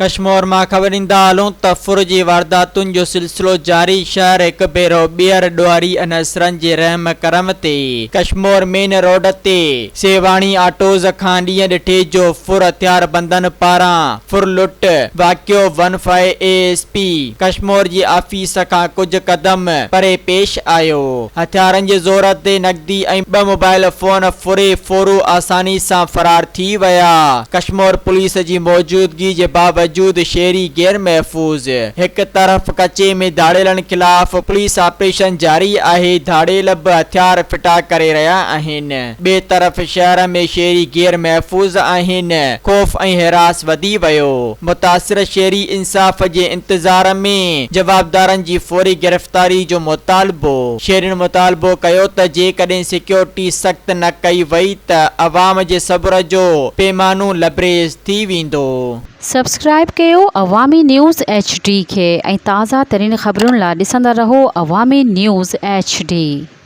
ڪشمور مان خبر ڏيندا هلون ته ڦر جي وارداتن جو سلسلو جاري، شهر هڪ ڀيرو ٻيهر ڏوهاري عنصرن جي رحم ڪرم تي، ڪشمور مين روڊ تي سيوهاڻي آٽوز کان ڏينهن ڏٺي جو ڦر هٿياربندن پاران ڦر لٽ واقعو one five A S P Kashmore جي آفيس کان ڪجهه قدم پري پيش آيو، هٿيارن جي زور تي نقدي ۽ ٻه موبائل فون ڦري ڦورو آساني سان فرار ٿي ويا، ڪشمور پوليس جي موجودگي جي باوجود شهري غير محفوظ، هڪ طرف ڪچي ۾ ڌاڙيلن خلاف پوليس آپريشن جاري آهي، ڌاڙيل به هٿيار ڦٽا ڪري رهيا آهن، ٻئي طرف شهر ۾ شهري غير محفوظ آهن، خوف ۽ هراس وڌي ويو، متاثر شهري انصاف جي انتظار ۾ جوابدارن جي فوري گرفتاري جو مطالبو، شهرين مطالبو ڪيو ته جيڪڏهن سيڪيورٽي سخت نه ڪئي وئي ته عوام جي صبر جو پيمانو لبريز ٿي ويندو. سبسڪرائيب ڪيو عوامي نيوز ايڇ ڊي کي ۽ تازه ترين خبرن لا ڏسندا رهو عوامي نيوز ايڇ ڊي.